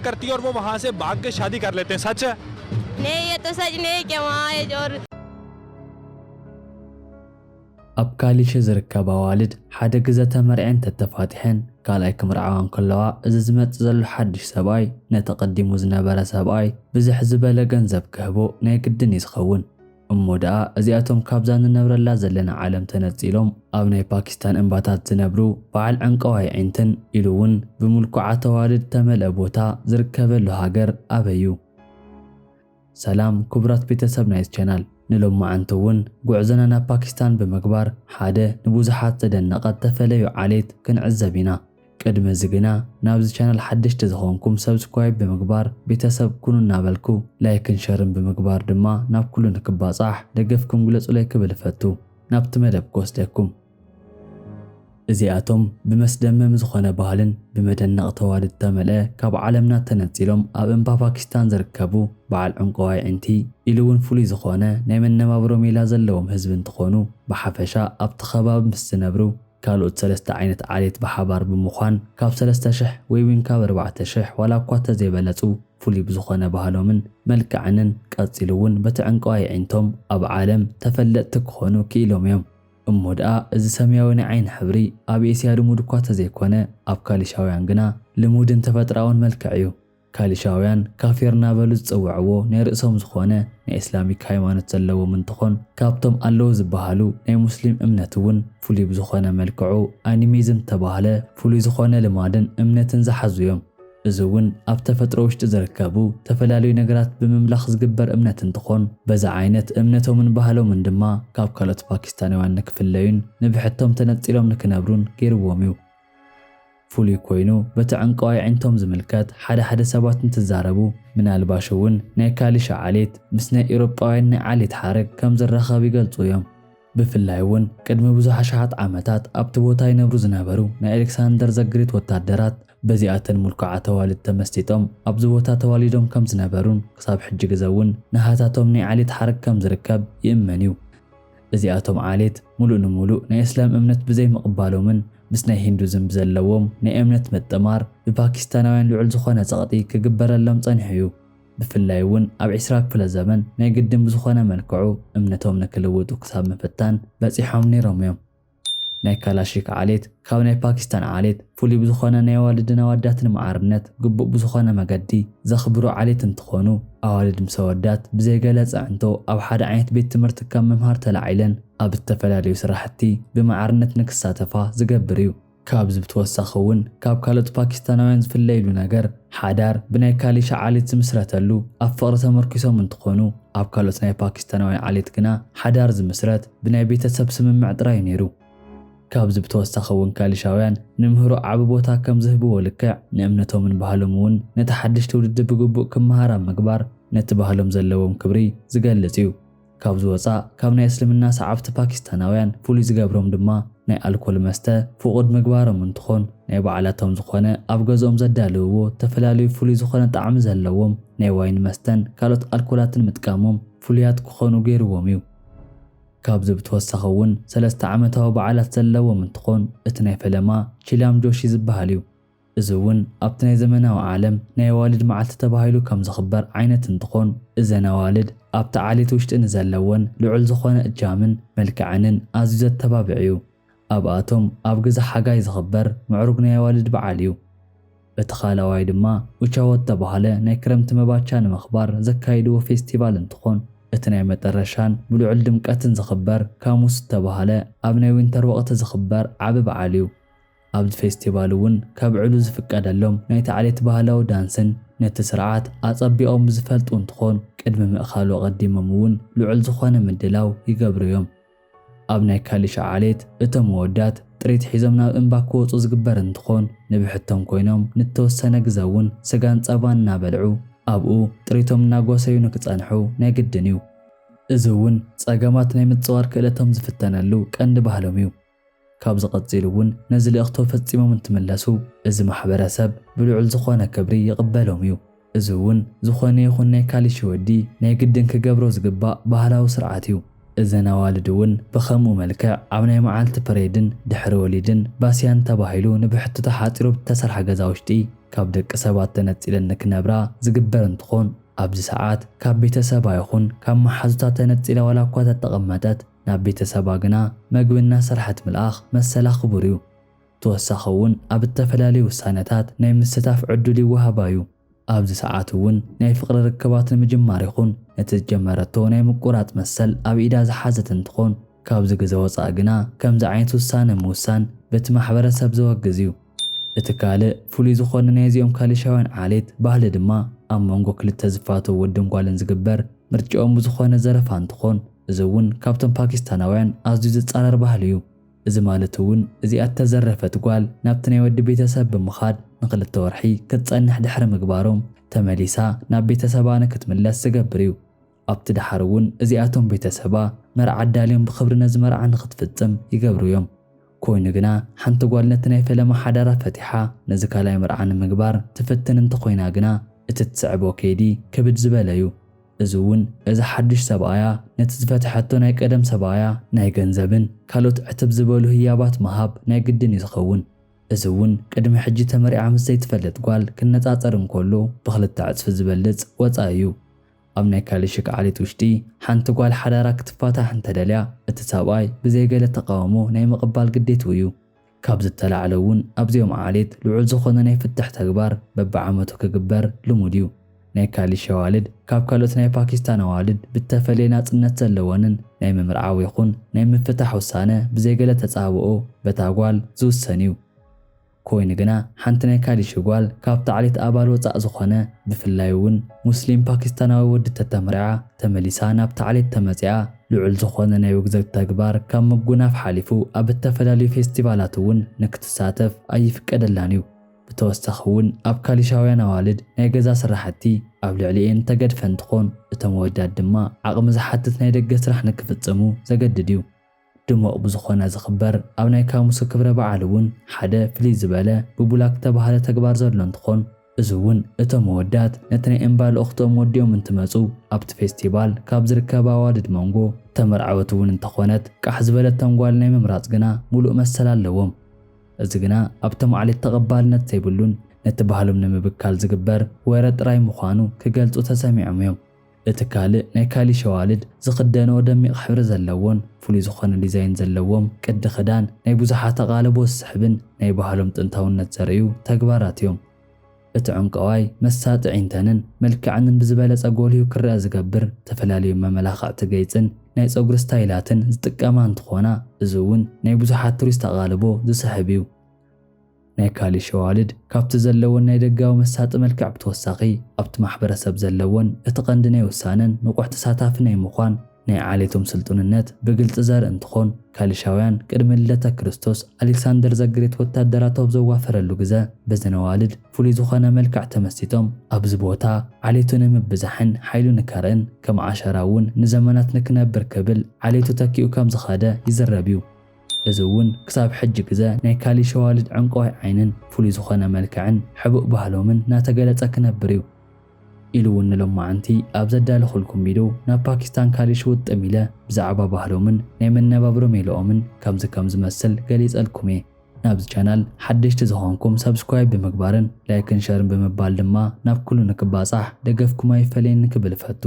करती है और वो वहां से भाग के शादी कर लेते हैं। सच है। नहीं, ये तो सच नहीं कि वहाँ ये जो ኣብ ካሊሽ ዝርከባ ኣዋልድ ሓደ ግዘ ተመርዐን ተተፋቲሐን ካልኣይ ክምርዓዋ እንከለዋ፣ እዚ ዝመጽእ ዘሎ ሓድሽ ሰብኣይ ነቲ ቀዲሙ ዝነበረ ሰብኣይ ብዝሕ ዝበለ ገንዘብ ክህቦ ናይ ግድን እዩ ዝኸውን። እሞ ደኣ እዚኣቶም ካብዛ ንነብረላ ዘለና ዓለም ተነጺሎም ኣብ ናይ ፓኪስታን እምባታት ዝነብሩ በዓል ዕንቀዋይ ዒንትን ኢሉ እውን ብምልኩዓት ኣዋልድ ተመልአ ቦታ ዝርከበሉ ሃገር ኣበይ እዩ? ሰላም ክቡራት ቤተሰብ ናይዚ ቻናል፣ ንሎማዓንቲ እውን ጉዕዞና ናብ ፓኪስታን ብምግባር ሓደ ንብዙሓት ዘደነቐ ተፈለዩ ዓሌት ክንዕዘብ ኢና። ቅድሚ እዚ ግና ናብዚ ቻናል ሓደሽቲ ዝኾንኩም ሰብስክራይብ ብምግባር ቤተሰብ ኩኑ እናበልኩ ላይክን ሸርን ብምግባር ድማ ናብ ኩሉ ንክባጻሕ ደገፍኩም ግለጹለይ ክብል እፈቱ። ናብቲ መደብ ክወስደኩም። እዚኣቶም ብመስደመም ዝኾነ ባህልን ብመደነቕ ተዋልድ ተመልአ ካብ ዓለምና ተነጺሎም ኣብ እምባ ፓኪስታን ዝርከቡ በዓል ዕንቀዋይ ዕንቲ ኢሉ እውን ፍሉይ ዝኾነ ናይ መነባብሮ ሜላ ዘለዎም ህዝቢ እንትኾኑ፣ ብሓፈሻ ኣብቲ ከባቢ ምስ ዝነብሩ ካልኦት ሰለስተ ዓይነት ዓሌት ብሓባር ብምዃን ካብ ሰለስተ ሽሕ ወይ እውን ካብ ኣርባዕተ ሽሕ ዋላ እኳ ተዘይበለጹ ፍሉይ ብዝኾነ ባህሎምን መልክዐንን ቀጺሉ እውን በቲ ዕንቀዋይ ዕንቶም ኣብ ዓለም ተፈለጥቲ ክኾኑ ክኢሎም እዮም። እሞ ደኣ እዚ ሰማያዊ ናይ ዓይኒ ሕብሪ ኣብ ኤስያ ልሙድ እኳ ተዘይኮነ ኣብ ካሊሻውያን ግና ልሙድን ተፈጥራውን መልክዕ እዩ። ካሊሻውያን ካፊር እናበሉ ዝጽውዕዎ ናይ ርእሶም ዝኾነ ናይ እስላሚክ ሃይማኖት ዘለዎም እንትኾን ካብቶም ኣለዉ ዝበሃሉ ናይ ሙስሊም እምነት እውን ፍሉይ ብዝኾነ መልክዑ ኣኒሚዝም ዝተባህለ ፍሉይ ዝኾነ ልማድን እምነትን ዝሓዙ እዮም። እዚ እውን ኣብ ተፈጥሮ ውሽጢ ዝርከቡ ዝተፈላለዩ ነገራት ብምምላኽ ዝግበር እምነት እንትኾን በዚ ዓይነት እምነቶምን ባህሎምን ድማ ካብ ካልኦት ፓኪስታናውያን ንክፍለዩን ንብሕቶም ተነጺሎም ንክነብሩን ገይርዎም እዩ። ፍሉይ ኮይኑ በቲ ዕንቀዋይ ዕንቶም ዝምልከት ሓደ ሓደ ሰባት እንትዛረቡ ምናልባሽ እውን ናይ ካሊሻ ዓሌት ምስ ናይ ኤውሮጳውያን ናይ ዓሌት ሓረግ ከም ዝራኸብ ይገልጹ እዮም። ብፍላይ እውን ቅድሚ ብዙሕ ኣሽሓት ዓመታት ኣብቲ ቦታ ይነብሩ ዝነበሩ ናይ ኣሌክሳንደር ዘግሪት ወታደራት በዚኣተን ምልኩዓት ኣዋልድ ተመስጢጦም ኣብዚ ቦታ ተዋሊዶም ከም ዝነበሩን ክሳብ ሕጂ ግዘ እውን ናሃታቶም ናይ ዓሌት ሓረግ ከም ዝርከብ ይእመን እዩ። እዚኣቶም ዓሌት ሙሉእ ንሙሉእ ናይ እስላም እምነት ብዘይምቕባሎምን ምስ ናይ ሂንዱዝም ብዘለዎም ናይ እምነት ምጥማር ብፓኪስታናውያን ልዑል ዝኾነ ጸቕጢ ክግበረሎም ጸኒሑ እዩ። ብፍላይ እውን ኣብ ዒስራ ክፍለ ዘመን ናይ ግድን ብዝኾነ መልክዑ እምነቶም ንክልውጡ ክሳብ ምፍታን በጺሖም ነይሮም እዮም። ናይ ካላሺክ ዓሌት ካብ ናይ ፓኪስታን ዓሌት ፍሉይ ብዝኾነ ናይ ኣዋልድን ኣዋዳትን ማዕርነት ግቡእ ብዝኾነ መገዲ ዘኽብሩ ዓሌት እንትኾኑ ኣዋልድ ምስ ኣወዳት ብዘይገለ ጽዕንቶ ኣብ ሓደ ዓይነት ቤት ትምህርቲ ካብ ምምሃር ተላዒለን ኣብ ዝተፈላለዩ ስራሕቲ ብማዕርነት ንክሳተፋ ዝገብር እዩ። ካብዚ ብተወሳኺ እውን ካብ ካልኦት ፓኪስታናውያን ዝፍለይሉ ነገር ሓዳር ብናይ ካሊሻ ዓሌት ዝምስረተሉ ኣብ ፍቕሪ ተመርኪሶም እንትኾኑ ኣብ ካልኦት ናይ ፓኪስታናውያን ዓሌት ግና ሓዳር ዝምስረት ብናይ ቤተሰብ ስምምዕ ጥራይ ነይሩ። ካብዚ ብተወሳኺ እውን ካሊሻውያን ንምህሮ ዓቢ ቦታ ከም ዝህብዎ ልክዕ ንእምነቶምን ባህሎም እውን ነቲ ሓድሽ ትውልዲ ብግቡእ ክመሃር ኣብ ምግባር ነቲ ባህሎም ዘለዎም ክብሪ ዝገልጽ እዩ። ካብዚ ወፃእ ካብ ናይ እስልምና ሰዓብቲ ፓኪስታናውያን ፍሉይ ዝገብሮም ድማ ናይ ኣልኮል መስተ ፍቑድ ምግባሮም እንትኾን ናይ ባዕላቶም ዝኾነ ኣብ ገዝኦም ዘዳልውዎ ተፈላለዩ ፍሉይ ዝኾነ ጣዕሚ ዘለዎም ናይ ዋይን መስተን ካልኦት ኣልኮላትን ምጥቃሞም ፍሉያት ክኾኑ ገይርዎም እዩ። ካብዚ ብተወሳኺ እውን ሰለስተ ዓመታዊ በዓላት ዘለዎም እንትኾን እቲ ናይ ፈለማ ቺላም ጆሺ ዝበሃል እዩ። እዚ እውን ኣብቲ ናይ ዘመናዊ ዓለም ናይ ኣዋልድ መዓልቲ ተባሂሉ ከም ዝኽበር ዓይነት እንትኾን እዘን ኣዋልድ ኣብቲ ዓሌት ውሽጢ ንዘለወን ልዑል ዝኾነ እጃምን መልክዐንን ኣዝዩ ዘተባብዕ እዩ። ኣብኣቶም ኣብ ግዜ ሓጋይ ዝኽበር ምዕሩግ ናይ ኣዋልድ በዓል እዩ። እቲ ካልኣዋይ ድማ ኡቻዎ ዝተባህለ ናይ ክረምቲ መባቻ ንምኽባር ዘካይድዎ ፌስቲቫል እንትኾን እቲ ናይ መጠረሻን ብልዑል ድምቀትን ዝኽበር ካሙስ ዝተባህለ ኣብ ናይ ዊንተር ወቕቲ ዝኽበር ዓቢ በዓል እዩ። ኣብዚ ፌስቲቫል እውን ከብዕሉ ዝፍቀደሎም ናይቲ ዓሌት ባህላዊ ዳንስን ነቲ ስርዓት ኣጸቢቖም ዝፈልጡ እንትኾን ቅድሚ ምእኻሉ ኣቐዲሞም እውን ልዑል ዝኾነ ምድላው ይገብሩ እዮም። ኣብ ናይ ካሊሻ ዓሌት እቶም መወዳት ጥሪት ሒዞም ናብ እምባ ክወፁ ዝግበር እንትኾን ንብሕቶም ኮይኖም ንተወሰነ ግዘ እውን ስጋን ፀባን እናበልዑ ኣብኡ ጥሪቶም እናጎሰዩ ንክፀንሑ ናይ ግድን እዩ። እዚ እውን ፀገማት ናይ ምፅዋር ክእለቶም ዝፍተነሉ ቀንዲ ባህሎም እዩ። ካብዚ ቀፂሉ እውን ነዚ ልእኽቶ ፈፂሞም እንትምለሱ እዚ ማሕበረሰብ ብልዑል ዝኾነ ክብሪ ይቕበሎም እዩ። እዚ እውን ዝኾነ ይኹን ናይ ካሊሺ ወዲ ናይ ግድን ክገብሮ ዝግባእ ባህላዊ ስርዓት እዩ። እዘን ኣዋልድ እውን ብኸምኡ መልክዕ ኣብ ናይ መዓልቲ ፕሬድን ድሕሪ ወሊድን ባስያን ተባሂሉ ንብሕቱ ተሓፂሩ ብተሰርሐ ገዛ ውሽጢ ካብ ደቂ ሰባት ተነጺለን ንክነብራ ዝግበር እንትኾን፣ ኣብዚ ሰዓት ካብ ቤተሰባ ይኹን ካብ መሓዙታ ተነጺላ ዋላ እኳ ተተቐመጠት፣ ናብ ቤተሰባ ግና መግቢ እናሰርሐት ምልኣኽ መሰላ ክቡር እዩ። ተወሳኺ እውን ኣብ እተፈላለዩ ውሳነታት ናይ ምስታፍ ዕድል ይወሃባ እዩ። ኣብዚ ሰዓት እውን ናይ ፍቕሪ ርክባት ንምጅማር ይኹን ነቲ ዝጀመረቶ ናይ ምቁራጽ መሰል ኣብ ኢዳ ዝሓዘት እንትኾን፣ ካብዚ ግዘ ወፃእ ግና ከምዚ ዓይነት ውሳነ ምውሳን በቲ ማሕበረሰብ ዘወግዝ እዩ። እቲ ካልእ ፍሉይ ዝኾነ ናይዚኦም ካሊሻውያን ዓሌት ባህሊ ድማ ኣብ መንጎ ክልተ ዝፋተው ወድን ጓልን ዝግበር ምርጫኦም ብዝኾነ ዘረፋ እንትኾን፣ እዚ እውን ካብቶም ፓኪስታናውያን ኣዝዩ ዝፃረር ባህሊ እዩ። እዚ ማለት እውን እዚኣ እተዘረፈት ጓል ናብቲ ናይ ወዲ ቤተሰብ ብምኻድ ንክልተ ወርሒ ክትጸንሕ ድሕሪ ምግባሮም፣ ተመሊሳ ናብ ቤተሰባ ንክትምለስ ዝገብር እዩ። ኣብቲ ደሓር እውን እዚኣቶም ቤተሰባ መርዓ ኣዳልዮም ብኽብሪ ነዚ መርዓ ንክትፍጽም ይገብሩ እዮም። ኮይኑ ግና ሓንቲ ጓል ነቲ ናይ ፈለማ ሓዳራ ፈቲሓ ነዚ ካልኣይ መርዓ ንምግባር ትፍትን እንተኾይና ግና እቲ እትስዕቦ ከይዲ ክብድ ዝበለ እዩ። እዚ እውን እዚ ሓድሽ ሰብኣያ ነቲ ዝፈትሐቶ ናይ ቀደም ሰብኣያ ናይ ገንዘብን ካልኦት ዕትብ ዝበሉ ህያባት ምሃብ ናይ ግድን እዩ ዝኸውን። እዚ እውን ቅድሚ ሕጂ ተመሪዓ ምስ ዘይትፈልጥ ጓል ክነጻጸር እንከሎ ብኽልተ ዕጽፊ ዝበልጽ ወጻኢ እዩ። ኣብ ናይ ካሊሽክ ዓሌት ውሽጢ ሓንቲ ጓል ሓዳራ ክትፋታሕ እንተደልያ እቲ ሰብኣይ ብዘይገለ ተቃውሞ ናይ ምቕባል ግዴትኡ እዩ። ካብ ዝተላዕለ እውን ኣብዚኦም ዓሌት ልዑል ዝኾነ ናይ ፍትሕ ተግባር በብዓመቱ ክግበር ልሙድ እዩ። ናይ ካሊሽ ኣዋልድ ካብ ካልኦት ናይ ፓኪስታን ኣዋልድ ብተፈለየ ናጽነት ዘለወንን ናይ ምምርዓው ይኹን ናይ ምፍታሕ ውሳነ ብዘይገለ ተጻብኦ በታ ጓል ዝውሰን እዩ። ኮይኑ ግና ሓንቲ ናይ ካሊሽ ጓል ካብቲ ዓሌት ኣባል ወጻእ ዝኾነ ብፍላይ እውን ሙስሊም ፓኪስታናዊ ወዲ ተተምርዓ ተመሊሳ ናብቲ ዓሌት ተመጺኣ ልዑል ዝኾነ ናይ ውግዘት ተግባር ካብ ምጉናፍ ሓሊፉ ኣብ እተፈላለዩ ፌስቲቫላት እውን ንክትሳተፍ ኣይፍቀደላን እዩ። ብተወሳኺ እውን ኣብ ካሊሻውያን ኣዋልድ ናይ ገዛ ስራሕቲ ኣብ ልዕሊኤን ተገድፈ እንትኾን እቶም ኣወዳት ድማ ዓቕሚ ዝሓትት ናይ ደገ ስራሕ ንክፍጽሙ ዘገድድ እዩ። ድሙቕ ብዝኾነ ዝኽበር ኣብ ናይ ካሙሱ ክብረ በዓል እውን ሓደ ፍልይ ዝበለ ብቡላክ ዝተባህለ ተግባር ዘሎ እንትኾን፣ እዚ እውን እቶም ኣወዳት ነቲ ናይ እምባ ልእኽትኦም ወዲኦም እንትመጹ ኣብቲ ፌስቲቫል ካብ ዝርከባ ኣዋልድ መንጎ ተመርዓወት እውን እንተኾነት ቃሕ ዝበለቶም ጓል ናይ ምምራጽ ግና ሙሉእ መሰል ኣለዎም። እዚ ግና ኣብቶም ዓሌት ተቐባልነት ዘይብሉን ነቲ ባህሎም ንምብካል ዝግበር ወረ ጥራይ ምዃኑ ክገልጹ ተሰሚዖም እዮም። እቲ ካልእ ናይ ካሊሽ ኣዋልድ ዝኽደንኦ ደሚቕ ሕብሪ ዘለዎን ፍሉይ ዝኾነ ዲዛይን ዘለዎም ቅዲ ክዳን ናይ ብዙሓት ኣቓልቦ ዝስሕብን ናይ ባህሎም ጥንታውነት ዘርእዩ ተግባራት እዮም። እቲ ዕንቀዋይ መሳጢ ዒንተንን መልክዐንን ብዝበለጸ ጎሊሁ ክረኣ ዝገብር ዝተፈላለዩ መመላኽዕቲ ገይጽን ናይ ጸጉሪ ስታይላትን ዝጥቀማ እንትኾና፣ እዚ እውን ናይ ብዙሓት ቱሪስት ኣቓልቦ ዝስሕብ እዩ። ናይ ካሊሽ ኣዋልድ ካብቲ ዘለወን ናይ ደጋዊ መሳጢ መልክዕ ብተወሳኺ ኣብቲ ማሕበረሰብ ዘለወን እቲ ቀንዲ ናይ ውሳነን ንቑሕ ተሳታፊ ናይ ምዃን ናይ ዓሌቶም ስልጡንነት ብግልጺ ዘርኢ እንትኾን፣ ካሊሻውያን ቅድሚ ልደተ ክርስቶስ ኣሌክሳንደር ዘግሬት ወታደራቱ ኣብ ዘዋፈረሉ ግዘ በዘን ኣዋልድ ፍሉይ ዝኾነ መልክዕ ተመሲጦም ኣብዚ ቦታ ዓሌቱ ንምብዛሕን ሓይሉ ንከርእን ከም ዓሸራ እውን ንዘመናት ንክነብር ክብል ዓሌቱ ተኪኡ ከም ዝኸደ ይዝረብ እዩ። እዚ እውን ክሳብ ሕጂ ግዘ ናይ ካሊሽ ኣዋልድ ዕንቀዋይ ዓይንን ፍሉይ ዝኾነ መልክዕን ሕቡእ ባህሎምን እናተገለጸ ክነብር እዩ። ኢሉ እውን ንሎማዓንቲ ኣብ ዘዳለኹልኩም ቪድዮ ናብ ፓኪስታን ካሊሽ ውጥም ኢለ ብዛዕባ ባህሎምን ናይ መነባብሮ ሜልኦምን ከምዚ ከም ዝመስል ገሊጸልኩም እየ። ናብዚ ቻናል ሓደሽቲ ዝኾንኩም ሰብስክራይብ ብምግባርን ላይክን ሸርን ብምባል ድማ ናብ ኩሉ ንክባጻሕ ደገፍኩም ኣይፈለየኒ ክብል እፈቱ።